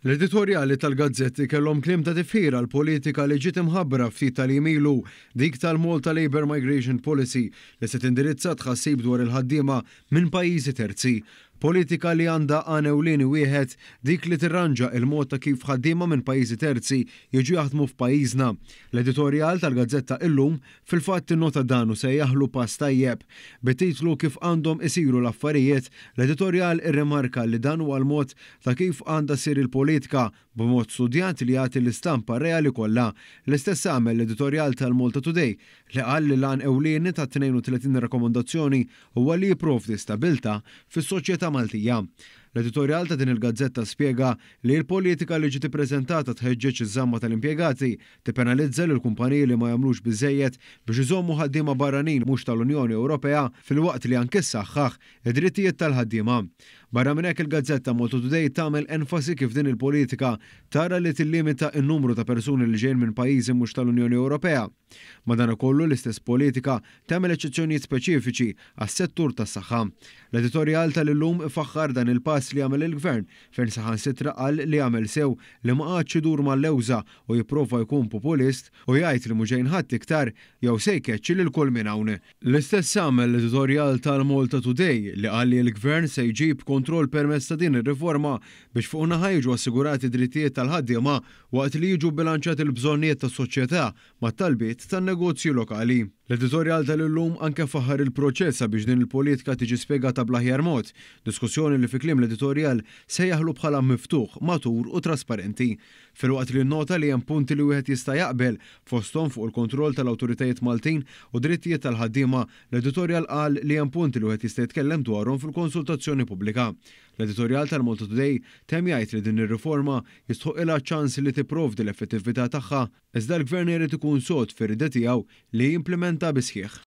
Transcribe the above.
L-editorjali tal-gazzetti kellhom kliem ta' tifħir għall-politika li ġiet imħabbra ftit tal-jiem ilu, dik tal-Malta Labour Migration Policy li se tindirizza t-tħassib dwar il-ħaddiema minn pajjiżi terzi. Politika li għandha għan ewlieni wieħed, dik li tirranġa il-mod ta' kif ħaddiema minn pajjiżi terzi jiġu jaħdmu f'pajjiżna. L-editorjal tal-gazzetta Illum fil-fatt innota dan u sejjaħlu pass tajjeb. Bit-titlu Kif għandhom isiru l-affarijiet, l-editorjal irrimarka li dan huwa l-mod ta' kif għandha ssir il-politika, b'mod studjat li jagħti l-istampa reali kollha. L-istess għamel l-editorjal tal-Malta Today, li qal li l-għan ewlieni tat-32 rakkomandazzjoni huwa li jipprovdi stabilità fis-soċjetà Maltija. L-editorjal ta' din il-gazzetta spjega li l-politika li ġiet ippreżentata tħeġġeġ iż-żamma tal-impjegati, tippenalizza lill-kumpaniji li ma jagħmlux biżżejjed biex iżommu ħaddiema barranin mhux tal-Unjoni Ewropea filwaqt li anke ssaħħaħ id-drittijiet tal-ħaddiema. Barra minn hekk il-gazzetta Malta Today tagħmel enfasi kif din il-politika tara li tillimita n-numru ta' persuni li ġejjin minn pajjiżi mhux tal-Unjoni Ewropea. Madankollu l-istess politika tagħmel eċċezzjonijiet speċifiċi għas-settur tas-saħħa. L-editorjal tal-Illum ifaħħar dan il-pass li għamel il-Gvern fejn saħansitra qal li għamel sew li ma qagħadx idur mal-lewża u jipprova jkun populist u jgħid li mhu ġejn ħadd iktar jew se jkeċċi lil kull min hawn. L-istess għamel l-editorjal tal-Malta Today li qal li l-Gvern se jġib kontroll permezz ta' din ir-riforma biex fuq naħa jiġu assigurati d-drittijiet tal-ħaddiema waqt li jiġu bbilanċjati l-bżonnijiet tas-soċjetà mat-talbiet tan-negozji lokali. L-editorjal tal-Illum anke faħħar il-proċess sabiex din il-politika tiġi spjegata bl-aħjar mod, diskussjoni li fi kliem l-editorjal sejjaħlu bħala miftuħ, matur u trasparenti. Filwaqt li nnota li hemm punti li wieħed jista' jaqbel, fosthom fuq il-kontroll tal-awtoritajiet Maltin u drittijiet tal-ħaddiema, l-editorjal qal li hemm punti li wieħed jista' jitkellem dwarhom fil-konsultazzjoni pubblika. L-editorjal tal-Malta Today temm jgħid li din ir-riforma jistħoqqilha ċ-ċans li tipprovdi l-effettività tagħha, iżda l-Gvern irid ikun sod fir-rieda tiegħu li jimplimenta bis-sħiħ.